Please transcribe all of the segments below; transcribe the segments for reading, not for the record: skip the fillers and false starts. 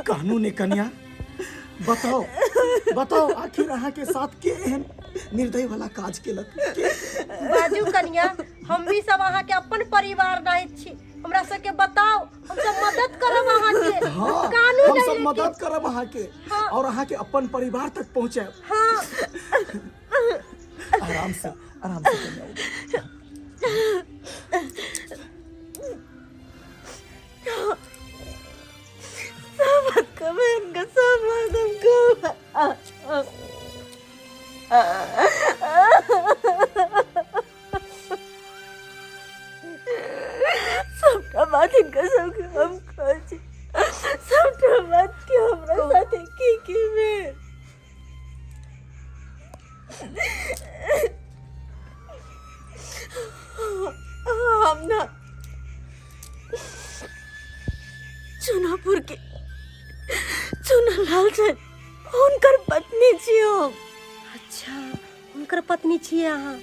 कानून ने कन्या, बताओ बताओ, आखिर अहाँ के साथ के एहन निर्दय वाला काज केलक के? बाजू कन्या, हम भी सब अहाँ के अपन परिवार नहीं छी, हमरा सबके बताओ, हम सब मदद करब अहाँ के। हाँ, कानून हम नहीं सब लेकिन- मदद करब अहाँ के। हाँ। और अहाँ के अपन परिवार तक पहुँचायब। हाँ। आराम से, आराम से कन्या। सब बात कमे इनका, सब बात हमको। सबटा बात इनका सबके हम कहै छी, सबटा बात के हमरा साथे की की भेल। हम ना चुनापुर के चुनालाल छथि, हुनकर पत्नी छी हम। अच्छा, हुनकर पत्नी छियै अहाँ?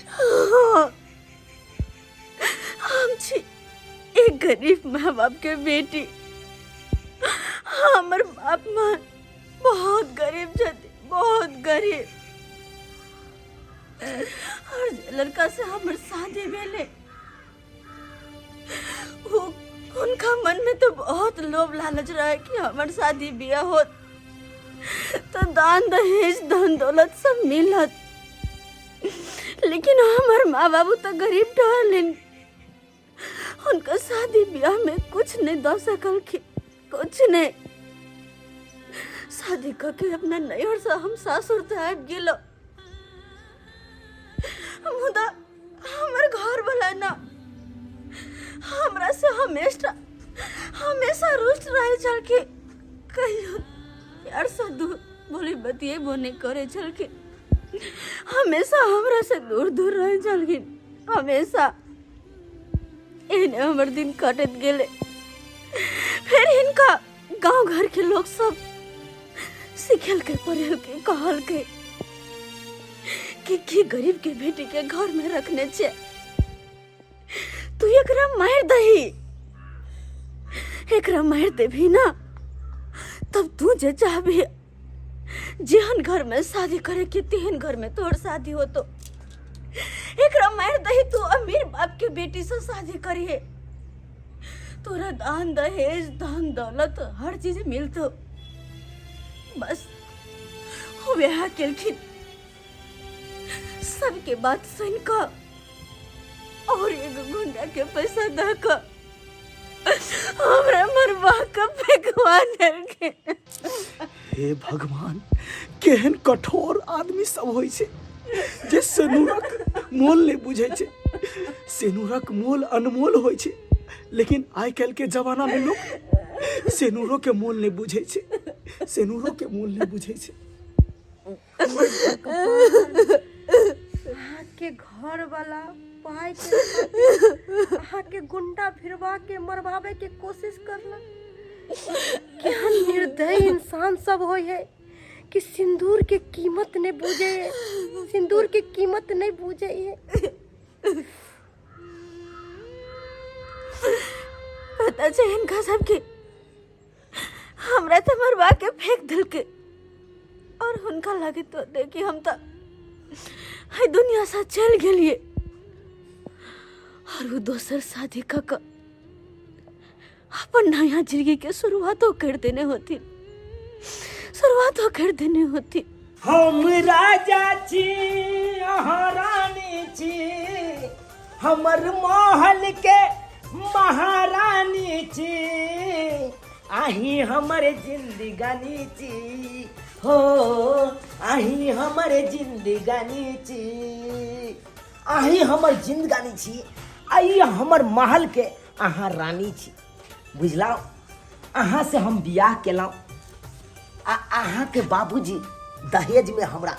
हाँ, हम छी एक गरीब माँ बाप के बेटी। हमर बाप माँ बहुत गरीब छथि, बहुत गरीब। और जे लड़का से हमर शादी भेलै, वो उनका मन में तो बहुत लोभ लालच रहे कि हमर शादी बियाह होत तो दान दहेज धन दौलत सब मिलत, लेकिन हमार माँ बाबू तो गरीब ठहरलिन, उनका शादी ब्याह में कुछ नहीं दऽ सकलखिन, कुछ नहीं। शादी करके अपना नैहर से हम सासुर से आबि गेलो, मुदा हमर घर वाला ना हमरा से हमेशा हमेशा रुष्ट रहे छलखिन, कहियो प्यार से दूर बोली बतिएबो नहीं करे छलखिन, हमेशा हमरा से दूर दूर रहे छलखिन हमेशा। एहने हमर दिन कटैत गेलै। फिर हिनका गांव घर के लोग सब सिखेलकै, पढ़ेलकै, कहलकै कि की गरीब के बेटी के घर में रखने छे तू, एकरा मार दही, एकरा मार देबही ना तब तू जे चाहबी, जेहन घर में शादी करे के तेहन घर में तोहर शादी होतो। एकरा मार दही, तू अमीर बाप के बेटी से शादी करिहे, तोरा दान दहेज धन दौलत हर चीज मिलतो। बस वो ब्याह केलखिन, सबके बात सुन कऽ और एगो गुंडा के पैसा दऽ कऽ हमरा मरवा कऽ फेंकवा देलखिन। हे भगवान, केहन कठोर आदमी सब होइ छै जे सेनुरक मोल नहि बुझै छै। सेनुरक मोल अनमोल होइ छै, लेकिन आइ काल्हि के जमाना में लोग सेनुरो के मोल नहि बुझै छै, सेनुरो के मोल नहि बुझै छै। अहाँके घर वाला पाई के खातिर अहाँके गुंडा भिड़वा के मरवावे के कोशिश करलक। केहन निर्दयी इंसान सब होइ है कि सिंदूर के कीमत नहीं बूझे है, सिंदूर के कीमत नहीं बूझे है। पता छै हिनका सबके हमरा तऽ मरवा के फेंक देलकै और हुनका लागैत होतै कि हम तऽ एहि दुनिया से चलि गेलियै और ओ दोसर शादी कऽ कऽ अपन नया जिंदगी के शुरुआतो कर देने होथिन, शुरुआतो कर देने होथिन। हम राजा छी, अहाँ रानी छी, हमर महल के महारानी छी, अहीं हमर जिंदगानी छी हो, अहीं हमर जिंदगानी छी, अहीं हमर जिंदगानी छी, अहीं हमर महल के अहाँ रानी छी। बुझलहुँ, अहाँ से हम बियाह केलहुँ आ अहाँके बाबूजी दहेजमे हमरा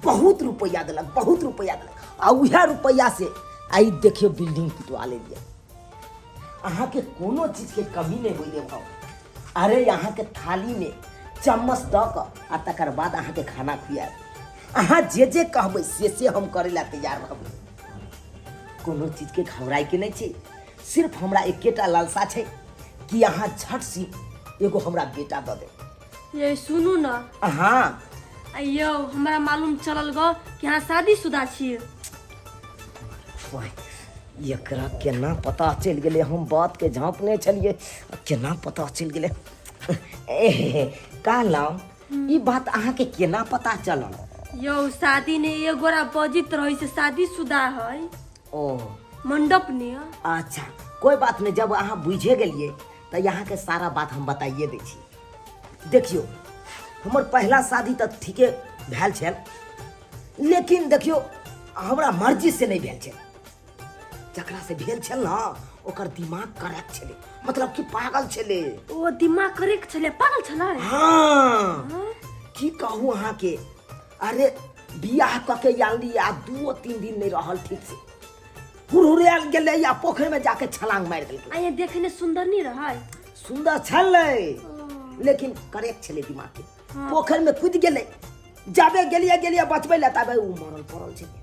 बहुत रुपैआ देलक, बहुत रुपैआ देलक आ उएह रुपैआ से आइ देखियौ बिल्डिंग पिटवा लेलियै। अहाँके कोनो चीजके कमी नहि होइ देब हम। अरे अहाँके थालीमे चम्मच दऽ कऽ आ तकर बाद अहाँके खाना खुआएब। अहाँ जे जे कहबै से से हम करै लए तैयार रहबै। कोनो चीजके घबराइके नहि छै। सिर्फ हमरा एकेटा लालसा छै कि अहाँ झट सी एगो हमरा बेटा दऽ देब। ये सुनू ना। हाँ। यौ हमरा मालूम चलल गो कि अहाँ शादीशुदा छियै। वाह, एकरा केना पता चलि गेलै? हम बातके झाँपने छलियै, केना पता चलि गेलै? कहलहुँ ई बात अहाँके केना पता चलल? यौ शादी ने एगोरा बजित रही से शादीशुदा है। ओ मंडप ने। अच्छा कोई बात नहीं, जब अहाँ बुझे गेलियै तऽ अहाँके सारा बात हम बताइए दै छी। देखियौ हमर पहला शादी तऽ ठीके भेल छल, लेकिन देखियौ हमरा मर्जी से नहीं भेल छल। जकरा से भेल छल ना ओकर दिमाग करेक्ट छलै, मतलब कि पागल छलै। ओ दिमाग करेक्ट छलै, पागल छलै? हाँ। की कहू अहाँके, अरे बियाह कऽ के आनली आ 2-3 दिन नहीं रहल ठीक से, हुरहुरायल गेलै आ पोखरि में जाके छलांग मारि देलकै। आ ये देखने सुंदर नहीं रहै? सुंदर छलै लेकिन करेक्ट छलै दिमाग के। पोखरि में कूद गेलै, जाबे गेलिए गेलिए बचबै लए ताबे उ मरल पड़ल छलै।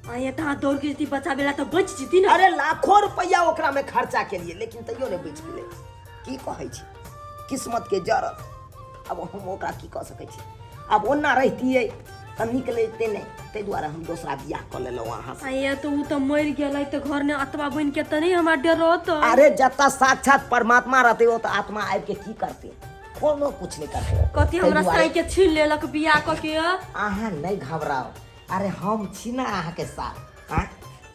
आ ये तहाँ दौड़ के जेती बचाबे ला तो बच जेती ना। अरे लाखों रुपया ओकरा में खर्चा केलिए लेकिन तैयो नहीं बचि गेलै। की कहै छी, किस्मत के जरल। अब हम ओकरा की कऽ सकै छी? आब ओना रहितियै तऽ निकलैते नहि, ताहि दुआरे हम दोसरा बियाह कऽ लेलहुँ अहाँ से। आ ये तो उ तो मरि गेलै तऽ घर ने अतबा बनि के तऽ नहीं हमरा डर रहतै। अरे जतऽ साक्षात परमात्मा रहतै ओ तऽ आत्मा आबि के की करतै? कोनो कुछ नहीं करतै। कथी ताहि हमरा दुआरे साई के छीन लेलक बियाह कऽ के? अहाँ नहीं घबराउ, अरे हम छी ना अहाँके साथ। आँय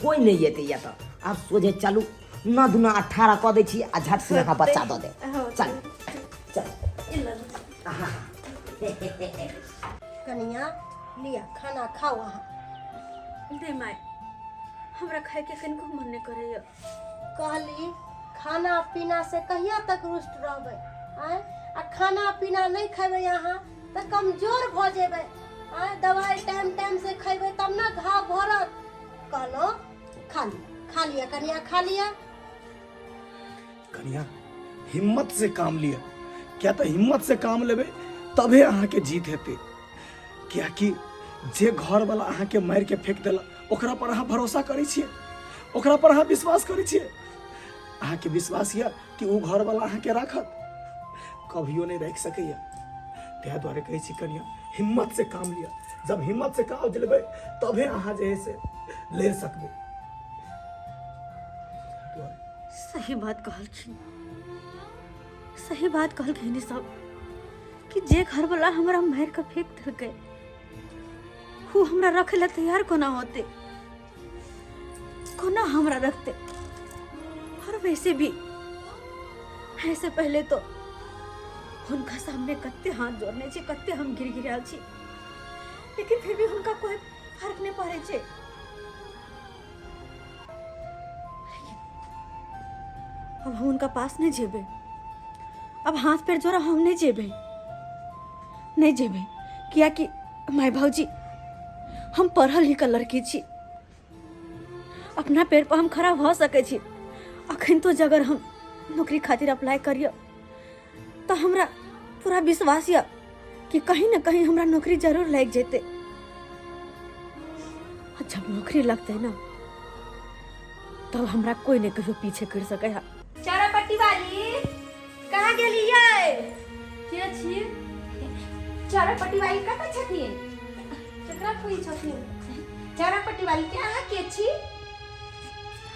कोई नहीं एतै या तऽ आब सोझे चलू, 9 दूना 18 कऽ दै छी आ झट से अहाँ बच्चा दऽ देब। चल चल। कनिया लिया खाना खाओ अहाँ। दे माय, हमरा खाय के कनिको मन नहीं करैया। कहली खाना पीना से कहिया तक रुष्ट रहबै? आँय आ खाना पीना नहीं खेबै अहाँ तऽ कमजोर भऽ जेबै। आँय दवाइ टाइम टाइम से खेबै तब ना घाव भरत। कहलहुँ खा लिअ, खा लिअ कनिया, खा लिअ। कनिया हिम्मत से काम लिअ, क्या तऽ हिम्मत से काम लेबै तबे अहाँके जीत हेतै। कियाकि जे घरवाला अहाँके मारि के फेंक देलक ओकरा पर अहाँ भरोसा करै छियै, ओकरा पर अहाँ विश्वास करै छियै। अहाँके विश्वास यऽ कि ओ घरवाला अहाँके राखत? कभियो नहीं राखि सकैया। ताहि दुआरे कहै छी कनिया हिम्मत से काम लिअ, जब हिम्मत से काम लेबै तबे अहाँ जे है से लड़ि सकबै। सही बात कहलखिन, सही बात कहलखिन सब कि जे घरवाला हमरा मारि कऽ फेंक देलकै वो हमरा रखे ला तैयार कोना होते, कोना हमरा रखते। और वैसे भी ऐसे पहले तो हुनका सामने कते हाथ जोड़ने छी, कते हम गिर गिरायल छी, लेकिन फिर भी हुनका कोई फर्क नहीं पड़े छे। अब हम उनका पास नहीं जेबे, अब हाथ पैर जोड़ा हम नहीं जेबे, नहीं जेबे, कियाकि माय भाऊजी हम पढ़ल लिखल लड़की छी, अपना पैर पर हम खड़ा भऽ सकै छी। अखन तो जगर हम नौकरी खातिर अप्लाई करियो तो हमरा पूरा विश्वास यऽ कि कहीं ना कहीं हमरा नौकरी जरूर लागि जेतै। आ जब नौकरी लगतै ना तब हमरा कोई नहीं कहियो पीछे कर सकै है। चारा पट्टी वाली कहाँ गेलियै? के छी? चारा पट्टी वाली कतऽ छथिन? केकरा खोजै छथिन? चारा पट्टी वाली के अहाँ के छी?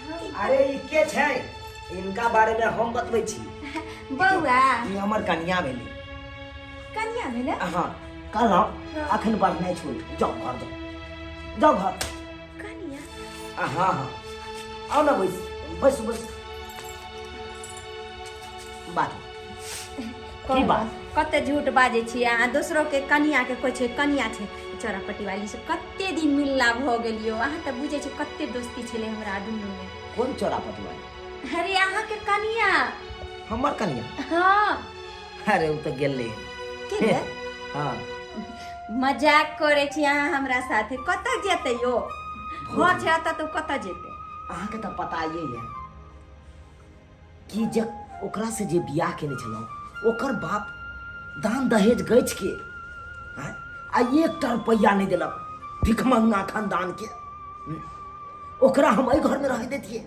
अरे ई के छै? इनका बारे में हम बतबै छी। बौआ ई हमर कनिया भेलै। कनिया भेलै? हाँ कहलहुँ अखन बढ़नाइ छोड़, जाओ घर, जाओ जाओ घर। कनिया? हाँ हाँ आओ ना, बैस बैस बैस। बात की बात? कते झूठ बाजै छी अहाँ, दोसरो के कनिया के कहै छै कनिया छै। चौरापट्टी वाली से कते दिन मिलला भऽ गेलियो, अहाँ तऽ बुझै छी कते दोस्ती छलै हमरा दुनू में। कोन चौरापट्टी वाली? अरे अहाँ के कनिया। हमर कनिया? हाँ। अरे ओ तऽ गेलै। के गेलै? हाँ। मजाक करै छी अहाँ हमरा साथे, कतऽ जेतै यौ? घर छै एतऽ तऽ कतऽ जेतै? अहाँके तऽ पता ये है। कि जे ओकरा से जे बियाह केने छलहुँ ओकर बाप दान दहेज गछि के आँय, आ एकटा रुपैआ नहि देलक भिखमंगा खानदान के। ओकरा हम एहि घरमे रहै दैतियै?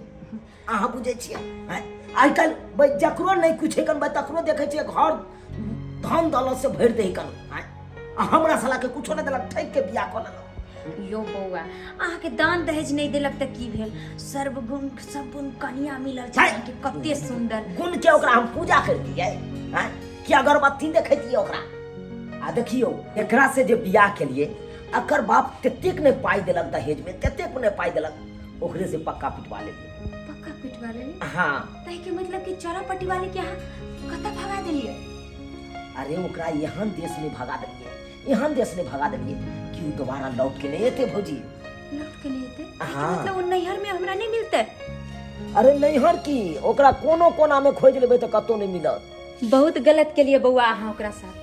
अहाँ बुझै छियै आँय? आइ काल्हि भाइ जकरो नहि किछु कन भाइ तकरो देखै छियै घर धन दौलत से भरि दै कन आँय, आ हमरा सालाके कुछो नहि देलक, ठकि के बियाह कऽ लेलक। यो बौआ, अहाँके दान दहेज नहि देलक तऽ की भेल? सर्वगुण सब गुण कनिया मिलल छै अहाँके, कते सुंदर गुण के। ओकरा हम पूजा करतियै आँय, कि अगरबत्ती देखैतियै ओकरा? आ देखियौ, एकरा से जे बियाह केलियै अकर बाप ततेक नहि पाइ देलक दहेज में, ततेक नहि पाइ देलक, ओकरे से पक्का पिटवा लेलियै। पक्का पिटवा लेलियै? हाँ। ताहि के मतलब कि चौरा पट्टी वाले के अहाँ कतऽ भगा देलियै? अरे ओकरा एहन देश में भगा देलियै, एहन देश में भगा देलियै कि ओ दोबारा लौट के नहीं एते भौजी। लौट के नहीं एते? हाँ। मतलब ओ नैहर में हमरा नहीं मिलते? अरे नैहर की, ओकरा कोनो कोना में खोज लेबै तऽ कतौ नहीं मिलत। बहुत गलत केलिए बौआ अहाँ ओकरा साथ।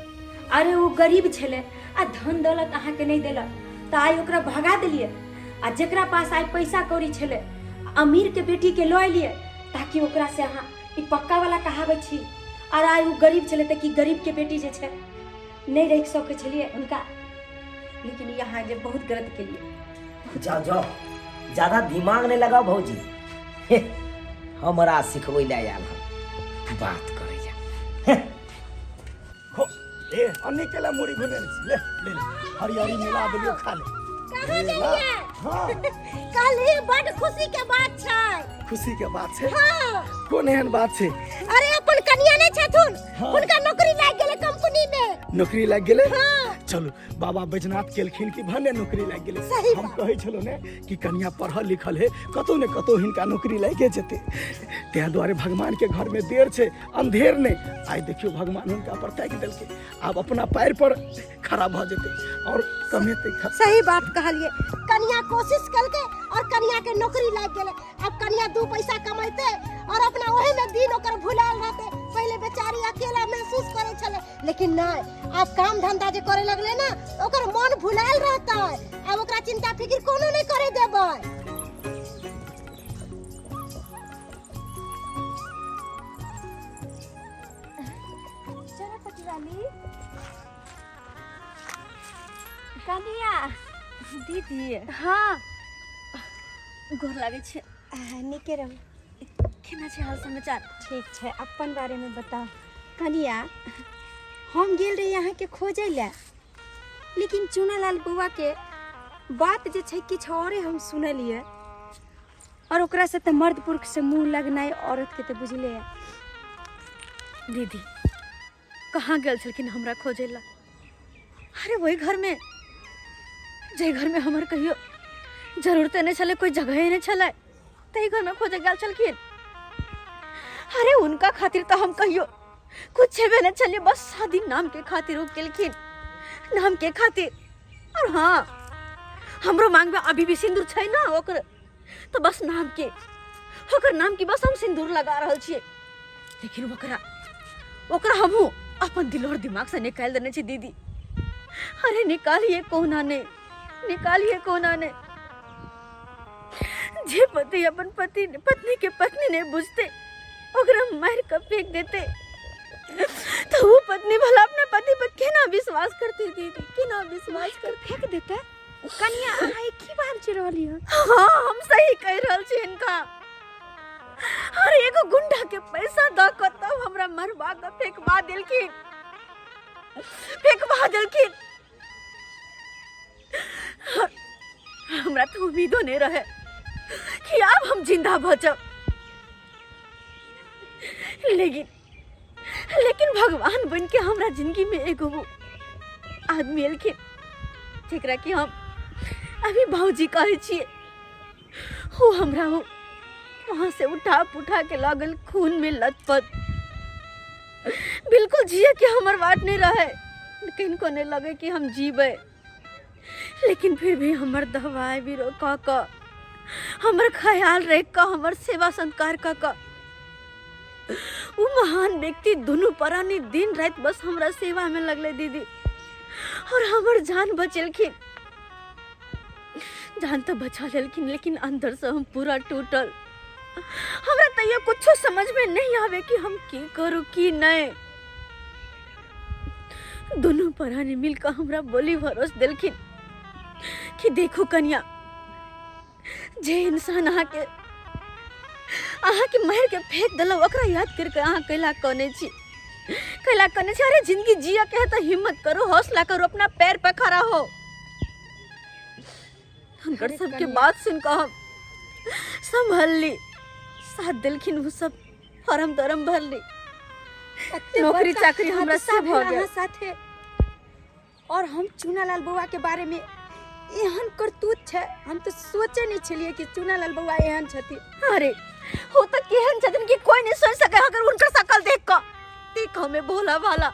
अरे ओ गरीब छलै आ धन दौलत अहाँके नहि देलक तऽ आइ ओकरा भगा देलियै, आ जेकरा पास आइ पैसा कौड़ी छलै अमीर के बेटी के लऽ एलियै ताकि ओकरा से अहाँ ई पक्का वाला कहाबै छी। और आइ ओ गरीब छलै तऽ की गरीब के बेटी जे छै नहि रखि सकै छलियै हुनका? लेकिन ई अहाँ जे बहुत गलत केलियै। जाओ जाओ, ज्यादा दिमाग नहीं लगाओ भौजी। हे, हमरा सिखबै लए आयल हन, बात करैया। हे। हो ए अन्नी केला मुड़ी घुने ले ले ले, हरियरी मिला देलियो, खा ले। कहाँ ले ला। गेलियै? हाँ। काल्हि बड खुशी के बात छै। खुशी के बात छै? हाँ। कोन एहन बात छै? अरे अपन कनिया नहीं छथुन? हाँ। हुनका नौकरी लागि गेलै कंपनी में। नौकरी लागि गेलै? हाँ। चलू, बाबा बैजनाथ केलखिन कि भने नौकरी लागि गेलै। सही हम बात। कहै छलहुँ ने कि कनिया पढ़ल लिखल है, कतौ ने कतौ हिनका नौकरी लागि जेतै, ताहि दुआरे भगवान के घर में देर छै अंधेर नहि। आइ देखियौ, भगवान हुनका पर ताकि देलकै, आब अपना पैर पर खड़ा भऽ जेतै और कमेतै सही बात कहलिए। कनिया कोशिश कलके और कनिया के नौकरी लागि गेलै। अब कनिया 2 पैसा कमेते और अपना ओही में दिन ओकर भुलायल रहते। पहले बेचारी अकेला महसूस करे छले, लेकिन नहीं, अब काम धंधा जे करे लगले ना ओकर मन भुलायल रहते। अब ओकरा चिंता फिक्र कोनो नहीं करे देबै। चलो पटिवाली कनिया। दीदी। हाँ। गोर लागै छै। नीके रहू। केना छै हाल समाचार? ठीक छै, अपन बारे में बताओ। कनिया, हम गेल रही अहाँके खोजै लए, लेकिन चुनालाल बौआ के बात जे छै किछु औरे हम सुनलियै, और ओकरा से तऽ मर्द पुरुष से मुँह लगनाइ औरत के तऽ बुझले है। दीदी, कहाँ गेल छलखिन हमरा खोजै ला? अरे वही घर में, जे घर में हमर कहियो जरूरते नहीं छलै, कोई जगह ही नहीं छलै, तही घर में खोजे गेल छलखिन। अरे उनका खातिर तो हम कहियो कुछ छेबे नहीं छलियै, बस शादी नाम के खातिर वो केलखिन, नाम के खातिर। और हाँ, हमरो मांग में अभी भी सिंदूर छै ना ओकर, तो बस नाम के, ओकर नाम की बस हम सिंदूर लगा रहल छियै, लेकिन ओकरा ओकरा हमहूँ अपन दिल और दिमाग से निकालि देने छी दीदी। अरे निकालिए कोना ने, निकालिए कोना ने। जे पति अपन पति पत्नी के पत्नी नहीं बुझते, ओकरा मार के फेंक देते, तो वो पत्नी भला अपना पति पर केना विश्वास करते दीदी, केना विश्वास कर फेंक देते? कनिया, अहाँ ई की बात चलि रहली हन? हाँ, हम सही कह रहल छी हिनका। अरे एगो गुंडा के पैसा द के तब हमरा मरवा के फेंकवा देलखिन, फेंकवा देलखिन। हमरा तो उम्मीदो नहीं रहे कि अब हम जिंदा बचब, लेकिन लेकिन भगवान बन के हमरा जिंदगी में एगो वो आदमी एलखिन जेकरा कि हम अभी भौजी कहै छियै। वो हमरा वो वहाँ से उठा पुठा के लागल, खून में लथपथ, बिल्कुल जिए के हमर वाट नहीं रहे, किनको नहीं लगे कि हम जीबै, लेकिन फिर भी हमर दवाई भी कऽ कऽ, हमर ख्याल रख कऽ, हमर सेवा सत्कार कऽ कऽ उ महान व्यक्ति दुनू प्राणी दिन राति बस हमरा सेवा में लगले दीदी, और हमर जान बचेलखिन। जान तो बचा लेलखिन, लेकिन अंदर से हम पूरा टूटल, हमरा तैयो कुछो समझ में नहीं आवे कि हम की करू की नहीं। दोनों परानी मिलकर हमरा बोली भरोस देलखिन कि देखो कन्या, जे इंसान अहाँके अहाँके मारि के फेंक देलक ओकरा याद करके अहाँ कैला कने छी, कैला कने छी। अरे जिंदगी जिया के है तो हिम्मत करो, हौसला करो, अपना पैर पर खड़ा हो। हुनकर सबके बात सुन कऽ हम संभल ली, साथ देलखिन ओ सब, फॉर्म तॉर्म भरली, नौकरी चाकरी हमरा से भऽ गेल साथे। और हम चूनालाल बउआ के बारे में एहन करतूत छै, हम तो सोचे नहीं छलिए कि चूनालाल बउआ एहन छथिन। अरे हो तो केहन छथिन कि कोई नहीं सोच सके अगर उनकर शकल देख कऽ, देख हमें भोला भाला,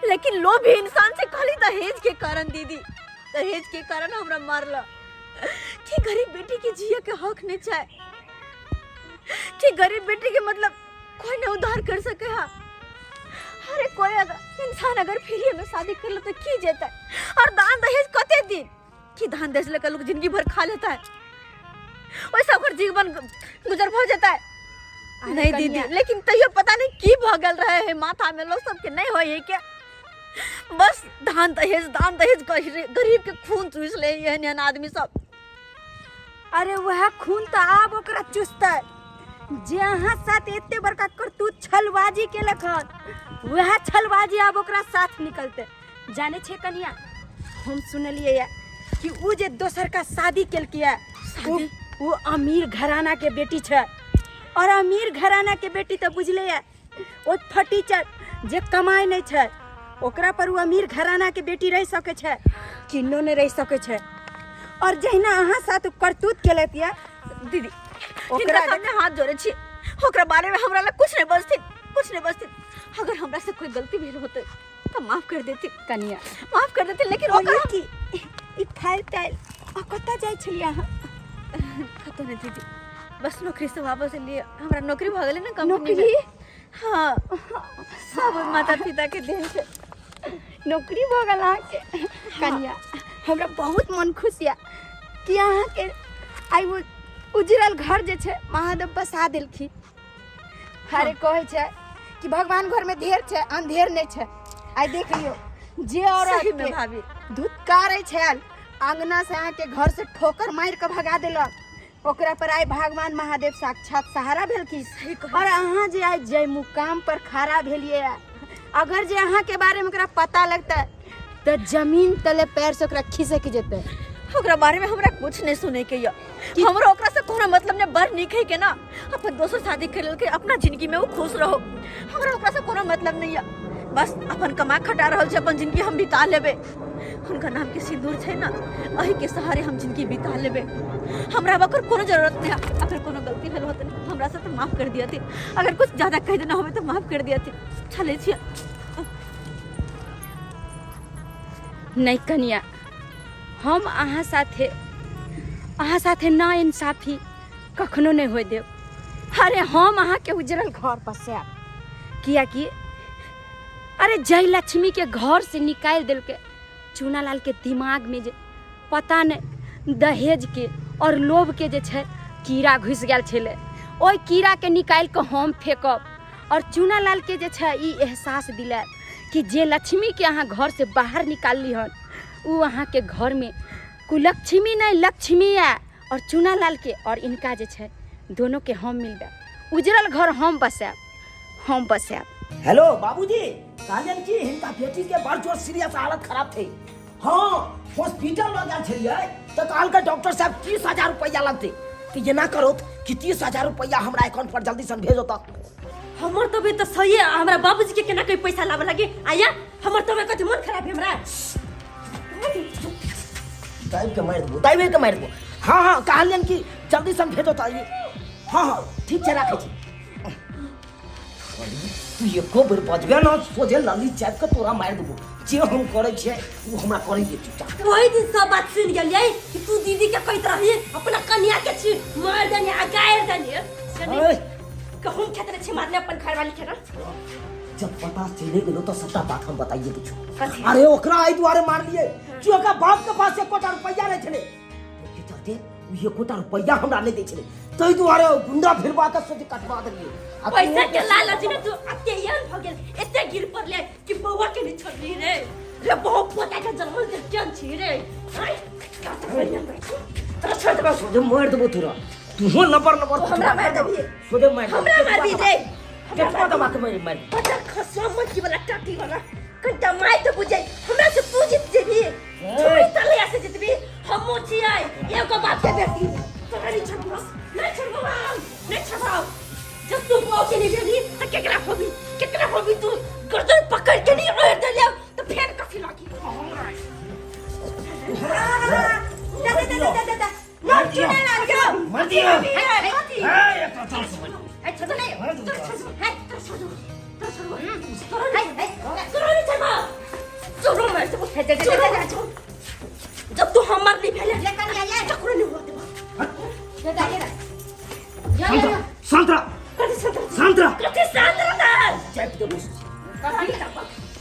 लेकिन लोभी इंसान से खाली दहेज के कारण दीदी, दहेज के कारण हमरा मारला कि गरीब बेटी के जिया के हक नहीं चाहे, कि गरीब बेटी के मतलब कोई नहीं उद्धार कर सके। हा अरे कोई अगर इंसान अगर फ्री में शादी कर ले तो की जेता है, और दान दहेज कते दिन कि दान दहेज लेकर लोग जिंदगी भर खा लेता है, वैसा ओकर जीवन गुजर भ जाता है। नहीं दीदी, लेकिन तैयो पता नहीं की भ गेल रहे है माथा में लोग सबके, नहीं होय है क्या, बस दान दहेज दान दहेज गरीब के खून चूस ले एहन एहन आदमी सब। अरे वह खून तो आब ओकरा चूसतै जे अहाँ साथ एते बड़का करतूत छलबाजी केलक हन, वएह छलबाजी आब ओकरा साथ निकलतै। जाने छै कनिया, हम सुनलियै ये कि उ जे दोसर का शादी केलकै ये, उ अमीर घराना के बेटी छै, और अमीर घराना के बेटी तऽ बुझले ये ओ फटीचर जे कमाइ नहि छै, ओकरा पर उ अमीर घराना के बेटी रहि सकै छै किन्नो नहि रहि सकै छै। और जहिना अहाँ साथ उ करतूत केलक ये दीदी, ओकरा सामने हाथ जोड़े छी, ओकरा बारे में हमरा लग कुछ नहीं बजथिन, कुछ नहीं बजथिन। अगर हमरा से कोई गलती भेल होते तो माफ कर देती कनिया, माफ कर देती, लेकिन ओकरा की ई फाइल ताइल आ कतऽ जाइ छलियै अहाँ? कतौ नहीं दीदी, बस नौकरी से वापस एलियै, हमरा नौकरी भऽ गेलै ने कंपनी में। नौकरी? हाँ, सब माता पिता के देन छै। नौकरी भऽ गेल अहाँके कनिया, हमरा बहुत मन खुश यऽ कि अहाँके आइ ओ उजरल घर जे छै महादेव बसा देलखिन। अरे कहै छै कि भगवान घर में ढेर छै अंधेर नहीं छै। आइ देख लियौ जे औरत सही में के भाभी धुतकारै छल अंगना से अहाँके घर से ठोकर मारि कऽ भगा देलक, ओकरा पर आइ भगवान महादेव साक्षात सहारा भेलखिन। और अहाँ जे आइ जय मुकाम पर खड़ा भेलियै, अगर जे अहाँ के बारे में ओकरा पता लगतै तऽ जमीन तले पैर से ओकरा खिसक जेतै। ओकरा बारे में हमरा कुछ नहीं सुने के या, हमरा ओकरा से कोनो मतलब नहीं। बड़ नीक है के ना अपन दोसर शादी कर लेलकै, अपना जिंदगी में वो खुश रहो, हमरा ओकरा से कोनो मतलब नहीं है। बस अपन कमा खटा रहल छै, अपन जिंदगी हम बिता लेबै। हुनका नाम के सिंदूर छै ना, एही के सहारे हम जिंदगी बिता लेबै, हमरा अब ओकर कोनो जरूरत नहीं है। अगर कोनो गलती भेल होते हमरा से तो माफ कर दिया थी, अगर कुछ ज्यादा कह देना होवे तो माफ कर दिया थी। चले छियै। नहीं कनिया, हम अहाँ साथे ना इंसाफी कखनो नहीं होय देब। अरे हम अहाँ के उजरल घर बसायब, कियाकि अरे जय लक्ष्मी के घर से निकालि देलकै चूनालाल के दिमाग में जे पता नहीं दहेज के और लोभ के जे छै कीड़ा घुसि गेल छलै, ओहि कीड़ा के निकालि कऽ हम फेंकब और चूनालाल के जे छै ई एहसास दिलायब कि जे लक्ष्मी के अहाँ घर से बाहर निकालली हन उ अहाँ के घर में कुलक्ष्मी नहीं लक्ष्मी है। और चूनालाल के और इनका जे छै दोनों के हम मिलबे, उजरल घर हम बसायब, हम बसायब। हेलो बाबूजी, कहलियन कि हिनका बेटी के बड़ जोर सीरियस हालत खराब थे। हाँ, हॉस्पिटल लऽ गेल छलियै तऽ कहलकै डॉक्टर साहब 30,000 रुपैआ लगतै, तऽ एना करो कि 30,000 रुपैआ हमरा अकाउंट पर जल्दी से भेजो। तऽ हमर तबियत तऽ सही है, हमरा बाबूजी के केना कोई पैसा लाबे लागे आया, हमर तबियत कथी मन खराब है हमरा। दाबि के मारि देबो, दाबि के मारि देबो। हाँ हाँ, कहलियन कि जल्दी से भेजो तऽ। हाँ हाँ ठीक छै, राखै छी। तू एको बेर बजबे ना, सोझे लली चापि के तोरा मारि देबो। जे हम करै छियै ओ हमरा करै दे चुपचाप। ओहि दिन सब बात सुनि गेलियै कि तू दीदी के कहैत रही अपना कन्या के छी मार देने आ गारि देने। ऐ। गहूम खेत रहे छी मारने अपन घरवाली के ना। जब पता चले गेलो तो सबटा बात हम बताइए दे छु। कथी? अरे ओकरा एहि दुआरे मारलियै कि ओकरा बाप के पास एकोटा रुपैआ नहि छलै, एहि चलते ओ एकोटा रुपैआ हमरा नहि दै छलै। ताहि दुआरे गुंडा फिरवा के सोच कटवा देलियै। आ पैसा तू के लालच में तू अते एहन भऽ गेल, एते गिर पड़ले कि बौआ के नहीं छोड़ली रे। रे बहु पोता के जन्म दे केहन छी रे? आँय, कत बढ़िया बैठी तोरा छोड़ देबौ। सोझे मारि देबो तोरा, तूहो नबर नबर। तू हमरा मारि देबही? सोझे मारि। हमरा मारबी रे? केतबा दबा के मारि मारि। पता खसुआ मटकी वाला टाटी वाला कनिटा मारि तऽ बुझै हमरा से तू जीत जेबही, छुरी तले से जीतबी। हमहूँ छियै एगो बाप के बेटी, तोरा नहीं छोड़बो, नहीं छोड़बो हम, नहीं छोड़बो। जब तू बहू के नहीं भेली तऽ केकरा होबी? केकरा होबी? तू गर्दन पकड़ के नहीं ओढ़ देलियौ तऽ फेर कथी लागी? दा दा दा दा दा दा ना, चुना लाल जाओ। मार दिया। कथी? ए, एकरा चल समझ। ए, छोड़ो नहीं। मार दू तोरा तोरा। छोड़बो, है, तोरा छोड़बो, तोरा छोड़बो, तोरा है नहीं है तोरा नहीं छोड़बो, तोरो मार देबो। हे, दे, दे, दे, तोरो दे। मार देबो। जब तू हमर नहीं भेले ले कनिया ये। ककरो नहीं हुआ देबो। दे दे ये यो यो यो। शांत रह। कथी शांत रह? शांत रह। कथी शांत रह? चापि देबो। कथी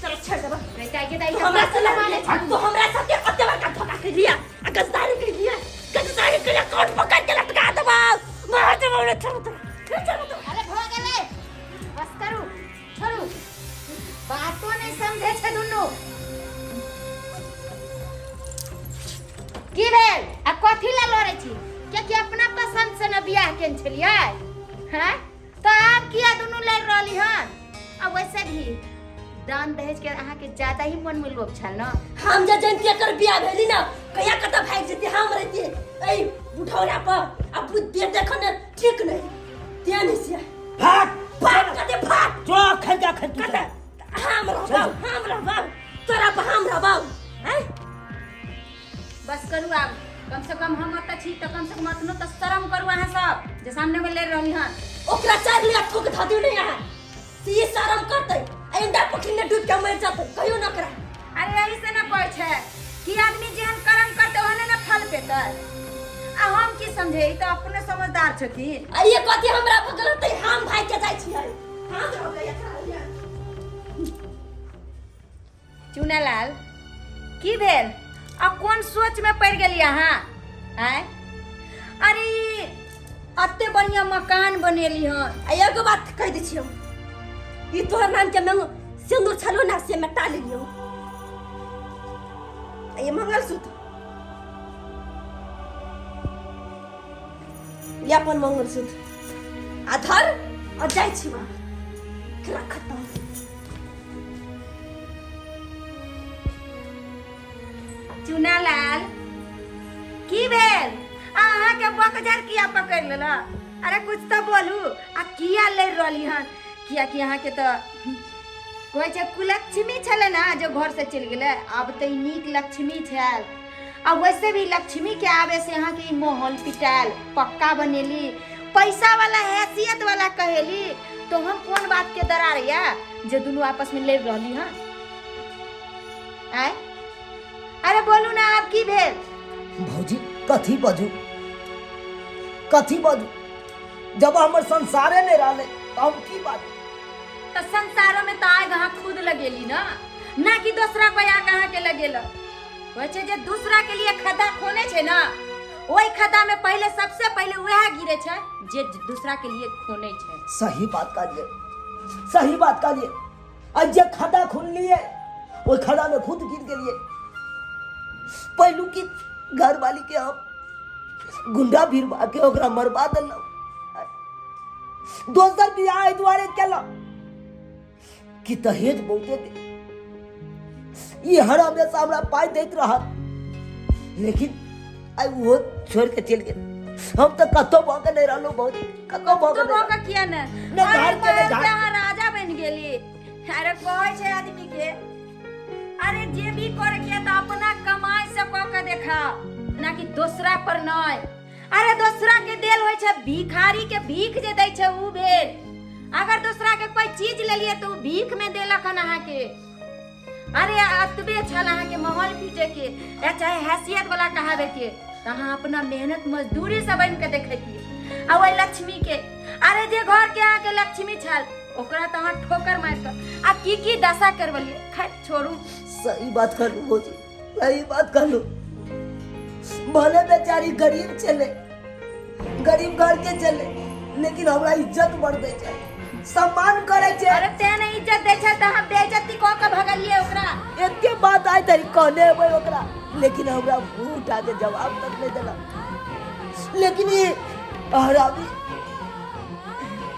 तोरा छोड़ देबो। बेटा ये दाई। तू हमरा से लड़ले, तू हमरा साथे अते बड़का धोखा कर लिया आ गद्दारी कर लिया, गद्दारी कर लिया। कोट पकड़ के लटका देबो, मार देबो। नहीं छोड़बो तोरा, नहीं छोड़बो तोरा। अरे भऽ गेलै, बस करू, छोड़ू। बातो नहीं समझे छै दुनू। की भेल आ कथी ला लड़ै छी? कियाकि अपना पसंद से न बियाह केने छलियै हैं, तऽ आब किया दुनू लड़ि रहली हन? आ वैसे भी दान दहेज के अहाँके ज्यादा ही मन में लोभ छल न। हम जे जनती एकर बियाह भेली ना, कहिया कतऽ भागि जेती। हम रहती एहि बुढ़ौरा पर आ बुद्धि देखो ने ठीक नहीं ते नहीं से। भाग। भाग कते भाग। जो अखन जा, अखन तू कते हम रहबौ, हम रहबौ तोरा पर, हम रहबौ हैं। बस करू आब, कम से कम हम ओतऽ छी तऽ कम से कम अपनो तऽ शरम करू अहाँ सब जे सामने में लड़ि रहली हन। ओकरा चारि लिया ठोक धऽ दियौ ने अहाँ से ई शरम करतै आ इंडा पोखरि में डूब के मरि जेतै। कहियो न करा। अरे यही से न कहै छै कि आदमी जेहन कर्म करतै ओहने न फल पेतै। आ हम की समझे, ई तऽ अपने समझदार छथिन। आ ये कथी हमरा भगल होतै? हम भागि के जाइ छियै, हम रहबै एकरा लग। चुनालाल, की भेल? आ कोन सोच में पड़ि गेली अहाँ आँय? अरे ई अते बढ़िया मकान बनेली हन। आ एगो बात कहि दै छियौ, ई तोहर नाम के मंग सिंदूर छलो ना, से मेटा लेलियौ। आ ये मंगलसूत्र ले, अपन मंगलसूत्र आ धर आ जाइ छी बा खेला खत्म। चुनालाल, की भेल? आ अहाँके बकझर किया पकड़ि लेलक? अरे कुछ तऽ बोलू, आ किया लड़ि रहली हन? कियाकि अहाँके तऽ कहै छै कुलक्ष्मी छलै ने जो घर से चलि गेलै, आब तऽ ई नीक लक्ष्मी छल। आ वैसे भी लक्ष्मी के आवे से अहाँके ई माहौल पिटायल, पक्का बनेली, पैसा वाला हैसियत वाला कहेली, तो हम कोन बात के दरार या जे दुनू आपस में लड़ि रहली हन? आय, अरे बोलू ना, आब की भेल? भौजी, कथी बाजू, कथी बाजू? जब हमर संसारे नहीं रहले तो हम की बाजू? तऽ संसारो में तऽ आगि अहाँ खुद लगेली ना, ना कि दोसरा कोई आके अहाँके लगेलक। कहै छै जे दूसरा के लिए खद्दा खोने छै ना, ओहि खद्दा में पहले सबसे पहले वएह गिरे छै जे दूसरा के लिए खोने छै। सही बात कहलिए, सही बात कहलिए। आ जे खद्दा खुनलिए ओहि खद्दा में खुद गिर गेलिए। पहलू की घर वाली के हम गुंडा भिड़वा के ओकरा मरवा देलहुँ। दोसर बियाह एहि दुआरे केलहुँ कि दहेज बहुते दे, ई हर हमेशा हमरा पाइ दैत रहत, लेकिन आइ ओहो छोड़ि के चलि गेल। हम तऽ कतहु भऽ के नहि रहलहुँ भौजी, कतहु भऽ के तो नहि भऽ के किया ने? नहि, अरे घर के नहि, महल घर के अहाँ राजा बनि गेली। अरे कहै छै आदमी के, अरे जे भी करे के तऽ अपना कमाई से कऽ के देखाओ, ना कि दोसरा पर नहि। अरे दोसरा के देल होइ छै, भिखारी के भीख जे दै छै उ भेल। अगर दोसरा के कोई चीज लेलिए तऽ उ भीख में देलक हन अहाँके। अरे अतबे छल अहाँके माहौल पीटे के या चाहे हैसियत वाला कहावे के, तऽ अहाँ अपना मेहनत मजदूरी से बनि के देखैतियै आ ओहि लक्ष्मी के। अरे जे घर के अहाँके लक्ष्मी छल ओकरा तऽ अहाँ ठोकर मारि कऽ आ की की दशा करबलियै। खैर छोड़ू। सही बात कहलू भौजी, सही बात कहलू। भले बेचारी गरीब छलै, गरीब घर के चले लेकिन हमरा इज्जत बढ़बै छै, सम्मान करै छै। अरे तें नहीं इज्जत दै छै तऽ हम बेइज्जती कऽ के भगलियै ओकरा। एते बात आइ धरि कहने हेबै ओकरा, लेकिन हमरा मुँह उठा के जवाब तक नहि देलक। लेकिन ई हरामी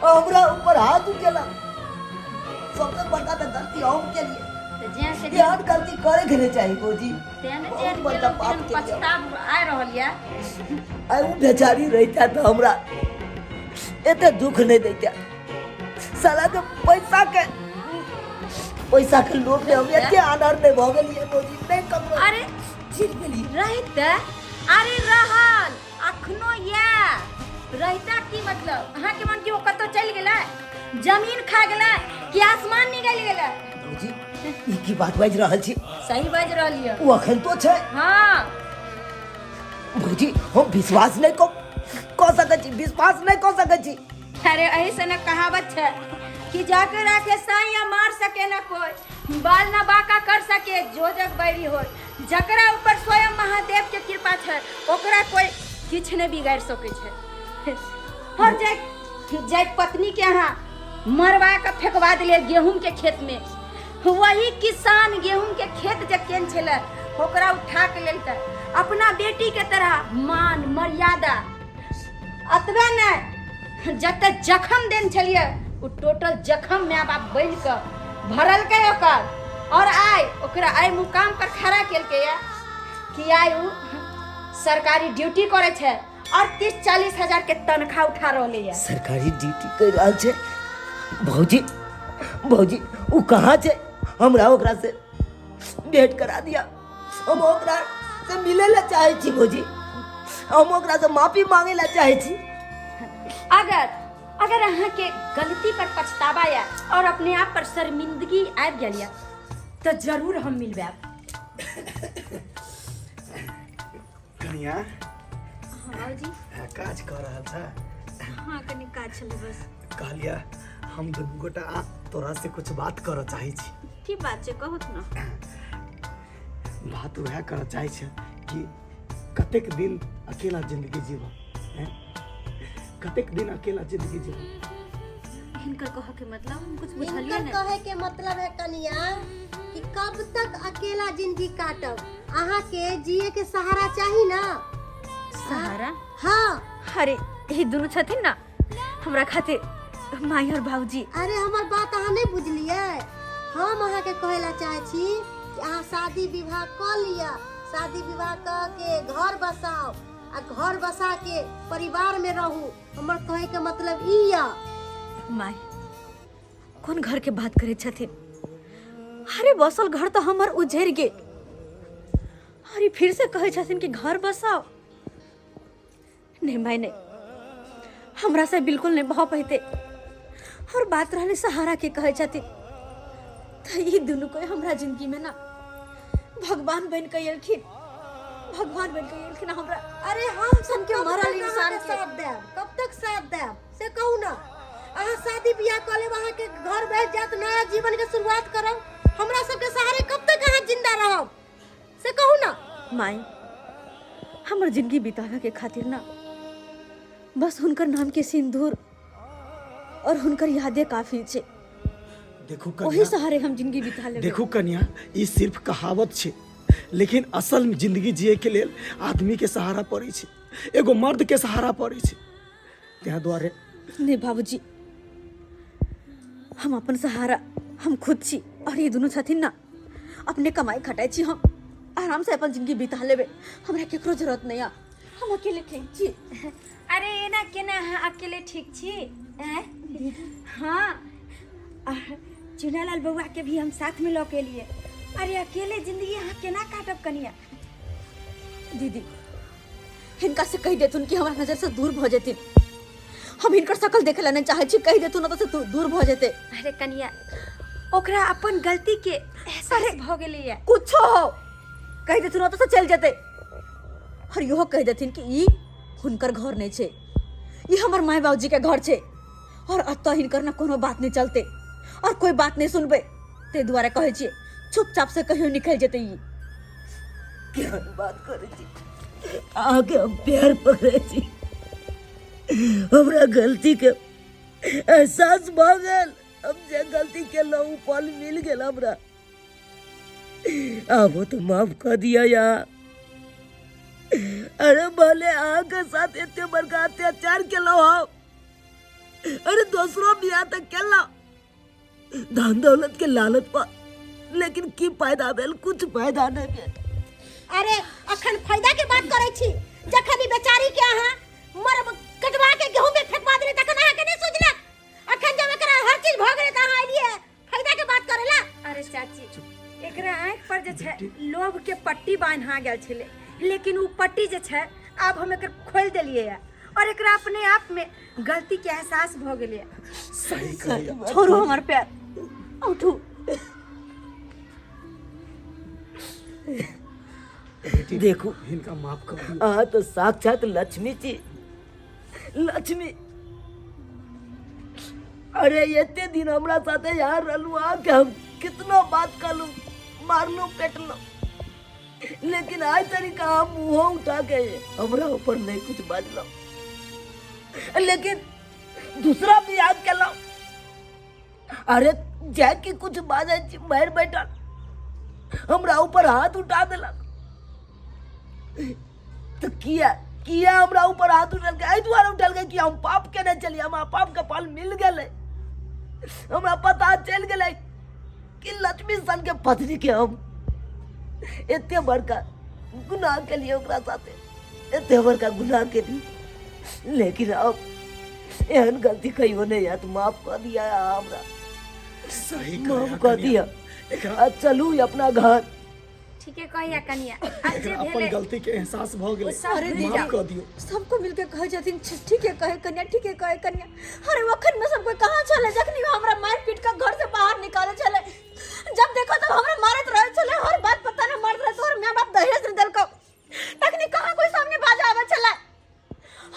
हमरा ऊपर हाथ उठेलक। सबसे बड़का तऽ गलती हम केलियै। तऽ जें से एहन गलती करे के नहि चाही भौजी। तें ने बहुत जेहन बड़का केलहुँ पाप तेहन केलियै। पछताव आइ रहल यऽ। आइ ओ बेचारी रहिता तऽ हमरा एते दुख नहि दैता। साला के पैसा के लोभ में हम एते आनर नहि भऽ गेलियै भौजी, नहि ककरो अरे चिन्ह गेलियै। रहिते, अरे रहल अखनो या रहिता की मतलब? अहाँके मन की ओ कतौ चलि गेलै, जमीन खा गेलै कि आसमान निगलि गेलै? भौजी ई की बात बाजि रहल छी? सही बाजि रहल यऽ। ओ अखन तो छै। हाँ भौजी हम विश्वास नहि कऽ सकै छी, विश्वास नहि कऽ सकै छी। अरे एही से न कहावत छै कि जाके राखे साईं या मार सके न कोई, बाल न बाका कर सके जो जग बैरी हो। जकरा ऊपर स्वयं महादेव के कृपा छै ओकरा कोई किछु नहि बिगाड़ि सकै छै। और जाय पत्नी के अहाँ मरवा के फेंकवा दिलियै गेहूं के खेत में, वही किसान गेहूं के खेत जे केन छलै ओकरा उठा के लेलकै अपना बेटी के तरह मान मर्यादा। अतबे नहि, जते जखम देन छलियै ओ टोटल जखम माय बाप बनि कऽ भरलकै ओकर, और आइ ओकरा एहि मुकाम पर खड़ा केलकै या कि आइ ओ सरकारी ड्यूटी करै छै और 30-40 हजार के तनख्वाह उठा रहलै या। सरकारी ड्यूटी कर रहल छै? भौजी, भौजी ओ कहाँ छै? हमरा ओकरा से भेंट करा दिया, हम ओकरा से मिले ला चाहे छी भौजी, हम ओकरा से माफी मांगे ला चाहे छी। अगर अगर अहाँ के गलती पर पछतावा या और अपने आप पर शर्मिंदगी आबि गेल या तो जरूर हम मिलबे। कनिया। हाँ बाबूजी। हाँ, काज कऽ रहल छ? हाँ कनी काज छलै बस। कहलिया हम दुनू गोटा तोरा से कुछ बात करऽ चाहै छी। की बात छै कहू ने। बात वएह करऽ चाहै छै कि कतेक दिन अकेला जिंदगी जीबऽ, हैं? कतेक दिन अकेला जिंदगी जीबऽ? हिनकर कहऽ के मतलब हम कुछ बुझलियै हिनकर नहि। कहे के मतलब है कनिया कि कब तक अकेला जिंदगी काटब? अहाँ के जिए के सहारा चाही ना। सहारा? हाँ। अरे ई दुनू छथिन ना हमरा खातिर, माई और बाबूजी। अरे हमर बात अहाँ नहीं बुझलियै। हम अहाँ के कहे ला चाहे छी कि अहाँ शादी विवाह कऽ लिअ, शादी विवाह कऽ के घर बसाओ आ घर बसा के परिवार में रहू। हमर कहे के मतलब ई या। माई कोन घर के बात करे छथिन? अरे बसल घर तो हमर उजड़ गेल, अरे फिर से कहे छथिन कि घर बसाओ। नहीं माई नहीं, हमरा से बिल्कुल नहीं भऽ पैते। और बात रहले सहारा के कहे छथिन तो ई दुनू कोई हमरा जिंदगी में ना भगवान बन के एलखिन, भगवान बन के एलखिन हमरा। अरे हम सन के कब मरल तक अहाँके इंसान के। साथ देब, कब तक साथ देब से कहू ना। अहाँ शादी बियाह कऽ लेब, अहाँके घर बैठ जायत, नया जीवन के शुरुआत करब, हमरा सबके सहारे कब तक अहाँ जिंदा रहब से कहू ना। माई हमर जिंदगी बितावे के खातिर ना बस हुनकर नाम के सिंदूर और हुनकर यादें काफी छे। देखू ओही कन्या, सहारे हम जिंदगी बिता लेबै। देखू कन्या, ई सिर्फ कहावत छै, लेकिन असल जिंदगी जिए के लेल आदमी के सहारा पड़ै छै, एगो मर्द के सहारा पड़ै छै। ताहि दुआरे नहीं बाबूजी, हम अपन सहारा हम खुद छी और ये दुनू छथिन ना, अपने कमाई खटाई छी, हम आराम से अपन जिंदगी बिता लेबै, हमरा केकरो जरूरत नहीं है, हम अकेले ठीक छी। अरे एना केना अहाँ अकेले ठीक छी? आँय? हाँ, आ चुनालाल बउआ के भी हम साथ में लऽ के एलियै। अरे अकेले जिंदगी अहाँ केना काटब कनिया? दीदी हिनका से कहि देथुन कि हमरा नजर से दूर भऽ जेथिन, हम हिनकर शकल देखे ला नहीं चाहे छी, कहि देथुन ओतऽ से दूर भऽ जेतै। अरे कनिया ओकरा अपन गलती के एहसास भऽ गेलैया। कुछो हो कहि देथुन ओतऽ से चलि जेतै। और इहो कहि देथिन कि ई हुनकर घर नहीं छै, ई हमर माय बाबूजी के घर छै और अतऽ हिनकर ना कोनो बात नहीं चलते और कोई बात नहीं सुनबै, ताहि दुआरे कहै छियै चुपचाप से कहियो निकलि जेतै ई। केहन बात करै छी अहाँके, हम पैर पकड़ै छी। हमरा गलती के एहसास भऽ गेल। हम जे गलती केलहुँ ओ फल मिल गेल हमरा। आबो तो माफ कऽ दिअ यार। अरे भले अहाँके साथ एते बड़का अत्याचार केलहुँ हम, अरे दोसरो बियाह तऽ केलहुँ धन दौलत के लालच पर, लेकिन की फायदा भेल? कुछ फायदा नहीं भेल। अरे अखन फायदा के बात करै छी, जखन ई बेचारी के अहाँ मर कटवा के गेहूं में फेंकवा देले तखन अहाँ के नहीं सोचलक। अखन जब एकरा हर चीज भ गेलै त अहाँ एलियै फायदा के बात करेला। अरे चाची, एकरा आँखि पर जे छै लोभ के पट्टी बान्हा गेल छलै, लेकिन उ पट्टी जे छै आब हम एकर खोलि देलियै है और एकरा अपने आप में गलती के एहसास भ गेलै। सही कहलियै। छोड़ू हमर पैर, उठू। बेटी, देखू। हिनका माफ कर दियौ। अहाँ तो साक्षात लक्ष्मी छी, लक्ष्मी। अरे एते दिन हमरा साथे यहाँ रहलू, अहाँके हम कितनो बात कहलू, मारलू पेटलू, लेकिन आइ तरीका हम मुँहो उठा के हमरा ऊपर नहीं कुछ बाजलू, लेकिन दूसरा बियाह केलहुँ। अरे जाय के कुछ बाजै छी, मारि बैठल हमरा ऊपर हाथ उठा देलक। तो किया किया हमरा ऊपर हाथ उठेलकै? एहि दुआरे उठेलकै कि हम पाप केने छलियै, हमरा पाप के फल मिल गेलै। हमरा पता चलि गेलै कि लक्ष्मी सन के पत्नी के हम एते बड़का गुनाह केलियै, ओकरा साथे एते बड़का गुनाह केलियै, लेकिन अब एहन गलती कहियो नहीं हैत। माफ कऽ दिया हमरा, सही माफ कऽ दिया। आ चलू अपना घर। ठीके कहिया कनिया, आब जे एकरा अपन भेलै गलती के एहसास भऽ गेलै, ओ सब अरे भूलि माफ जाउ। कऽ दियौ। सबको मिलके कहै छथिन ठीके कहे कन्या, ठीके कहे कन्या। अरे वखन में सबको कहाँ छलै जखनी हमरा मारि पीट के घर से बाहर निकाले छलै? जब देखो तब हमरा मारत रहे छलै, हर बात पता नहीं मारत रहे। तोहर माय बाप दहेज नहीं देलकौ तखनी कहाँ कोई सामने बाजा आवे छलै?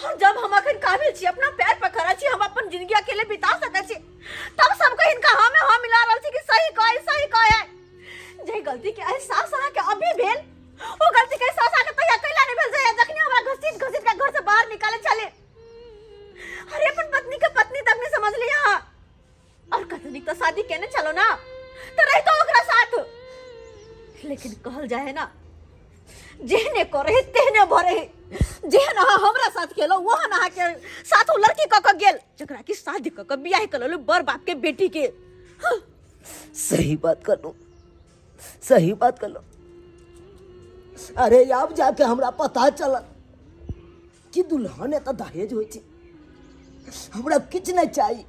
और जब हम अखन काबिल छी, अपना पैर पर खड़ा छी, हम अपन जिंदगी अकेले बिता सकै छी, तब सबको हिनका हाँ में हाँ मिला रहल छी कि सही कहे, सही कहे। जे गलती के एहसास अहाँके अभी भेल, ओ गलती के एहसास अहाँके तहिया कैला नहीं भेल जहिया जखनी हमरा घसीट घसीट के घर से बाहर निकाले छले? अरे अपन पत्नी के पत्नी तक नहीं समझ लिया अहाँ। और कतनी तो शादी केने चलो ना तो रही तो ओकरा साथ, लेकिन कहल जाए है ना, जेहने करे तेहने भरे। जेहन अहाँ हमरा साथ केलो वहन अहाँ के साथ ओ लड़की कऽ के गेल जकरा कि शादी कऽ के बियाह कऽ लेलु बड़ बाप के बेटी के। सही बात करलो, सही बात करलो। अरे आब जाके हमरा पता चलल कि दुल्हन एतऽ दहेज होइ छै। हमरा किछु नहि चाही,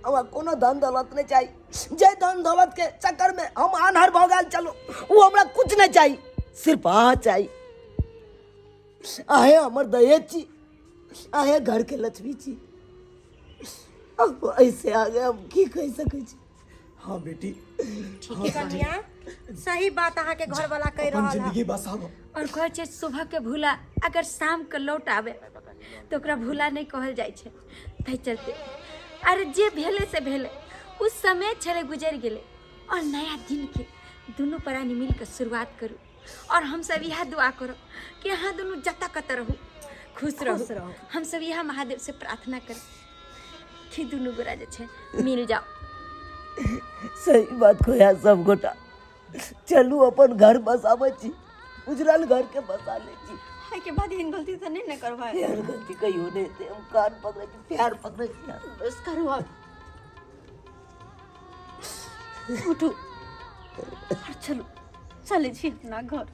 हमरा कोनो धन दौलत नहि चाही। जे धन दौलत के चक्कर में हम आन्हर भऽ गेल चलू, ओ हमरा कुछ नहि चाही, सिर्फ अहाँ चाही। अहें हमर दहेज छी, अहें घर के लक्ष्मी छी। अब ऐसे आगे हम की कहि सकै छी? हाँ बेटी, ठीक है कन्या, सही बात अहाँ के घर वाला कह अपन रहल है। जिंदगी बसाबो। और कहै छै सुबह के भूला अगर शाम के लौट आवे तऽ ओकरा भूला नहि कहल जाइ छै। ताहि चलते अरे जे भेलै से भेलै, ओ समय छलै गुजरि गेलै, और नया दिन के दुनू प्राणी मिल के शुरुआत करू। और हम सब इएह दुआ करब कि अहाँ दुनू जतऽ कतऽ रहू खुश रहू। खुश रहू। हम सब इएह महादेव से प्रार्थना करब कि दुनू गोरा जे छै मिल जाओ। सही बात खोया सब गोटा। चलू अपन घर बसाबै छी, उजरल घर के बसा लै छी। एहि के बाद एहन गलती तऽ नहि ने करबै? एहन गलती कहियो नहि हेतै। हम कान पकड़ै छी, प्यार पकड़ै छी। बस करू, आब उठू और चलू, चलै छी अपना घर।